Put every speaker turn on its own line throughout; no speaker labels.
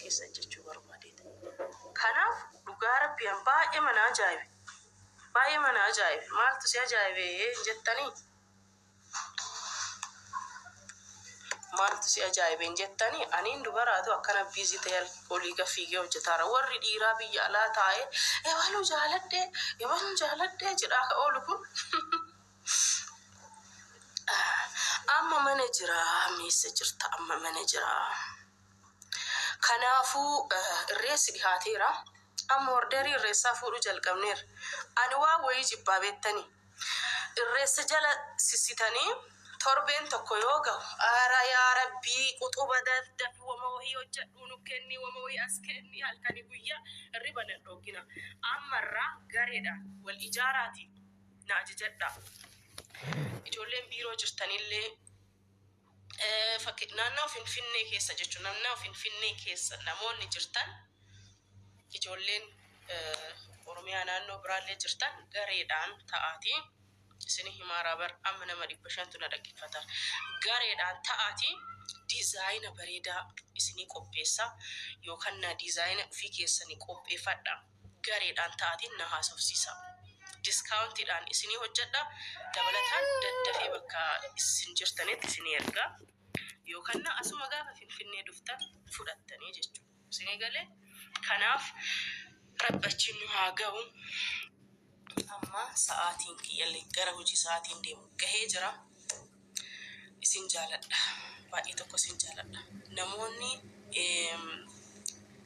keessan jechuu barbaadeeti. Kanaaf dhugaa rabbii an baay'ee mana ajaa'ibe. Baay'ee mana ajaa'ibe. Maaltu si ajaa'ibe hin jettanii? Maaltu si ajaa'ibe hin jettanii? Aniin dubaraatu akkana busy ta'ee olii gad fiigee hojjetaara. Warri dhiiraa biyya alaa taa'ee ebalu jaaladhe, ebalu jaaladhe jedhaa ka oolu kun amma mana jira. Meessa jirta? Amma mana jira. Kanaafuu irreessi dhihaateera. Amma orderii irreessaa fuudhuu jalqabneerra. Ani waan wayii jibbaa beettanii? Irreessa jala sissitanii torbeen tokko yoo gahu, ara yaa Rabbii quxuba daf dafi wama wahii hojjadhuu nu kenni, wama wahii as kenni, halkanii guyyaa hirriba nan dhoogginaa. Amma irraa gareedhaan wal ijaaraatii na ajajadhaa. Ijoolleen biiroo jirtanillee naannawa Finfinnee keessa jechuun naannawa Finfinnee keessa namoonni jirtan ijoolleen Oromiyaa naannoo biraallee jirtan gareedhaan ta'aatii isin himaaraa bar amma nama 500tu na dhaggeeffata. Gareedhaan ta'aatii diizaayina bareedaa isinii qopheessa yookaan na diizaayina ofii keessanii qopheeffadha. Gareedhaan ta'aatiin na haasofsiisa. Diskaawuntiidhaan isinii hojjedha. Dabalataan daddafee bakka isin jirtanitti isinii erga. Yookaan na asuma gaafa Finfinnee dhuftan fudhattanii jechuudha. Isinii galee? Kanaaf Rabbi achiin nu haa ga'u. Amma sa'aatiin kiyyallee gara hojii sa'aatiin deemu gahee jira. Isin jaaladha. Baay'ee tokko isin jaaladha. Namoonni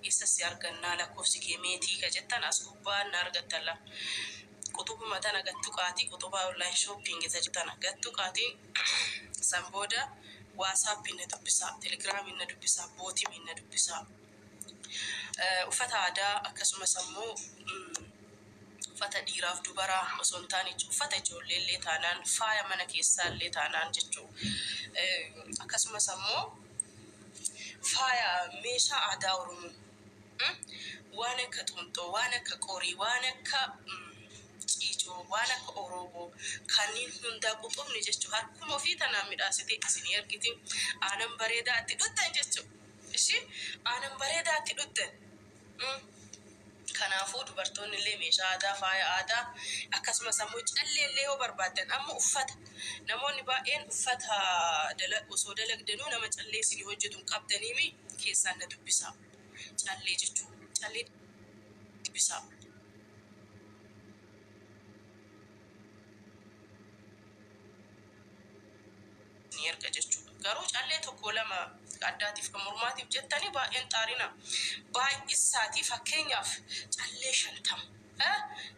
eessa si argannaa lakkoofsi kee meetii ka jettan as gubbaa na argattan la. Quxubuma tana gad tuqaatii quxubaa online shopping ta jettu tana gad tuqaatii san booda WhatsApp na dubbisaa, Telegram na dubbisaa, Bootimii na dubbisaa. Uffata aadaa akkasumas ammoo uffata dhiiraaf dubaraa osoo hin taane uffata ijoollee illee taanaan faaya mana keessaa illee taanaan jechuu akkasumas ammoo faaya meeshaa aadaa Oromoo waan akka xuunxoo, waan akka qorii, waan akka ciicoo, waan akka orooboo kanneen hundaa quxubni jechuu harkuma ofii tanaan midhaasitee isinii ergiti. Aanan bareedaa itti dhugdan jechuu. Ishi aanan bareedaa itti dhugdan. Kanaafuu dubartoonni illee meeshaa aadaa, faaya aadaa akkasumas ammoo callee illee yoo barbaaddan amma uffata namoonni baay'een uffata osoo dalagdanuu nama callee isinii hojjetu hin qabdaniimi keessaan na dubbisaa. Callee jechuun callee dubbisaa. Ni erga jechuudha. Garuu callee tokko lama addaatiif kan mormaatiif jettanii baay'een xaarina. Baay'isaatii fakkeenyaaf callee 50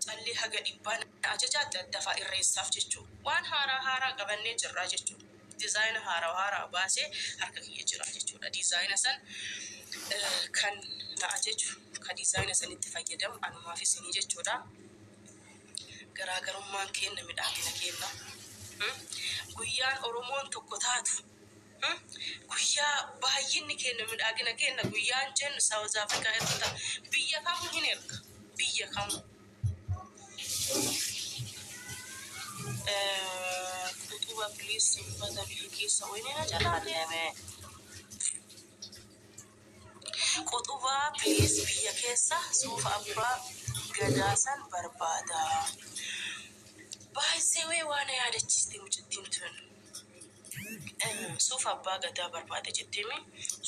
callee haga dhibbaa na ajajaa daddafaa irreessaaf jechuudha. Waan haaraa haaraa qabannee jirraa jechuudha. Dizaayina haaraa haaraa baasee harka kiyya jira jechuudha. Dizaayina san kan na ajaju ka dizaayina sanitti fayyadamu anumaaf isinii jechuudha. Garaagarummaan keenna midhaagina keenna. Guyyaan Oromoon tokko taatu, guyyaa baay'inni keenna midhaagina keenna guyyaan jennu South Africa irra ta'a. Biyya kamuu hin erga. Biyya kamuu. Quxuba please uffata biyya keessa wayinee na jalaa deeme. Quxubaa please biyya keessa suufa abbaa gadaa san barbaada. By the way waa na yaadachiiste mucattiin tun. Suufa abbaa gadaa barbaada jetteemi.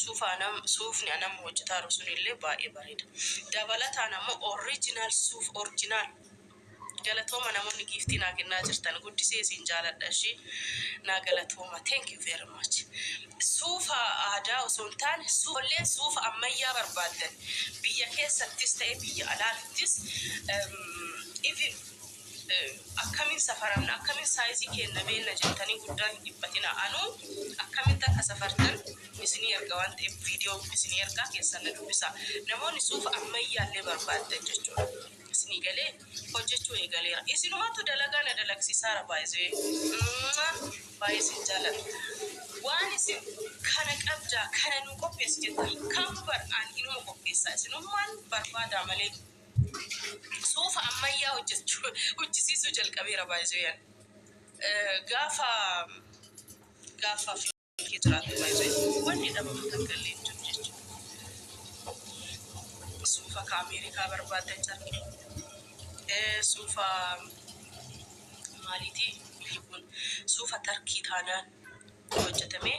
Suufa anam suufni anam hojjetaaru sunillee baay'ee bareeda. Dabalataan ammoo original suuf original Galatooma namoonni giiftii naa kennaa jirtan guddisee isin jaaladha ishii naa galatooma thank you very much. Suufa aadaa osoo hin taane suufolleen suufa ammayyaa barbaaddan biyya keessattis ta'e biyya alaattis even akkamiin safaramna akkamiin saayizii keenna beenna jettanii guddaa hin dhiphatina anuu akkamitti akka safartan isinii erga waan ta'eef viidiyoo isinii ergaa keessan na dubbisaa namoonni suufa ammayyaallee barbaaddan jechuudha. Isinii galee? Hojjechuu eegaleera. Isinumatu dalagaa na dalagsiisaara by the way. Mwah! Baay'ee isin jaaladha. Waan isin kana qabdaa, kana nuu qopheessi jettan kamuu bar ani inuma qopheessa. Isinummaan barbaadaa malee. Suufa ammayyaa hojjechuu hojjisiisuu jalqabeera by the way ani. Gaafa gaafa kee jiraatu by the way. Wanni dhabamu takka illee hin jiru jechuudha. Suufa ka Ameerikaa barbaaddan, carqii, suufa maaliiti kun, suufa Tarkii taanaan hojjetamee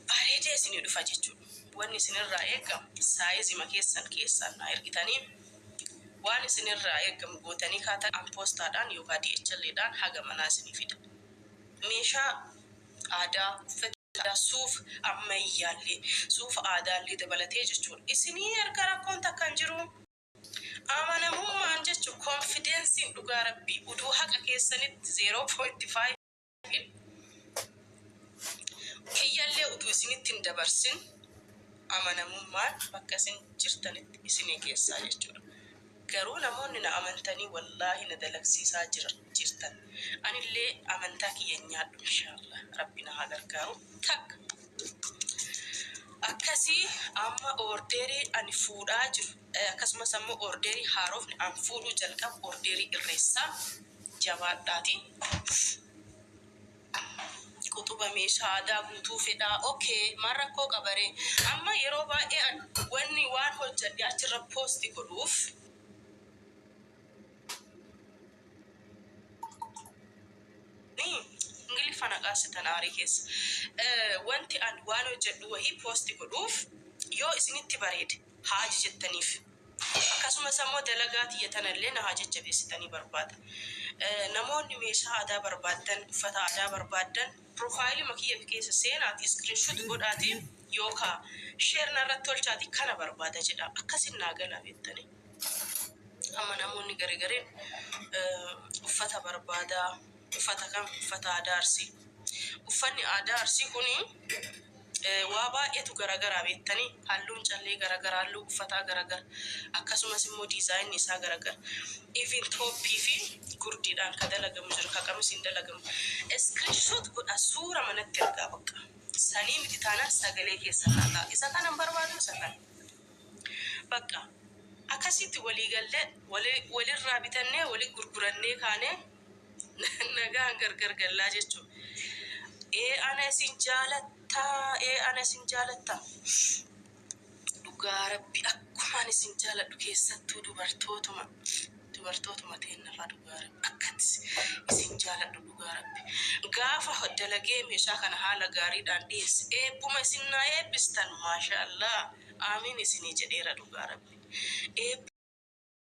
bareedee isinii dhufa jechuudha. Wanni isinirraa eegamu size keessan keessaan naa ergitanii, waan isinirraa eegamu gootanii kaatan an poostaadhaan yookaan DHL'dhaan haga manaa isinii fida. Meeshaa aadaa, uffata aadaa, suuf ammayyaallee, suufa aadaallee dabalatee jechuudha. Isinii erga rakkoon takka hin jiru. Amanamummaan jechuun confidenceiin dhugaa rabbii uduu haqa keessanitti 0.5 kiyyallee utuu isinitti hin dabarsin amanamummaan bakka isin jirtanitti isinii keessaa jechuudha. Garuu namoonni na amantanii wallaahi na dalagsiisaa jirtan. Anillee amantaa kiyya hin nyaadhu, inshaallah. Rabbi na haa gargaaru. Takka. Akkasii amma orderii ani fuudhaa jiru, akkasumas ammoo orderii haarofni an fuudhuu jalqabu orderii irreessaa jabaadhaati. Quxuba meeshaa aadaa guutuu fedhaa. Okay, maal rakkoo qabaree? Amma yeroo baay'ee wanni waan hojjedhe achirra post godhuuf Ingiliffa naqaasitan aarii keessa. Wanti an waan hojjedhu wahii post godhuuf yoo isinitti bareede haa jettaniif. Akkasumas ammoo dalagaa tiyya tanallee na haa jajjabeessitanii barbaada. Namoonni meeshaa aadaa barbaaddan, uffata aadaa barbaaddan, profile kiyya keessa seenaati screenshot godhaati yookaan share narratti tolchaati kana barbaada jedha. Akkasin naa galaa beektanii. Amma namoonni garii gariin uffata barbaadaa. Uffata kam? Uffata aadaa Arsii. Uffanni aadaa Arsii kuni waa baay'eetu garagaraa beektanii, halluun callee garagara, halluu uffataa garagara, akkasumas immoo designni isaa garagara. Even toppii fi gurdiidhaan ka dalagamu jiru, ka qamisiin dalagamu. Screenshot godha, suura manatti ergaa bakka. Sanii miti taanaan sagalee keessan naa ta'a. Isa kanan barbaadu, isa kana. Bakka akkasitti walii gallee walirraa bitannee walii gurgurannee kaanee nagaan gargar gallaa jechuudha. Ee, ana isin jaalattaa, ee, ana isin jaalattaa. Dhugaa rabbi akkumaan isin jaaladhu, keessattuu dubartootuma teennafaa, dhugaa rabbi akkatti isin jaaladhu, dhugaa rabbi. Gaafa dalagee meeshaa kana haala gaariidhaan dhiyeesse eebbuma isin naa eebbistan, maasha Allah, aamiin isinii jedheera, dhugaa rabbi. Eebba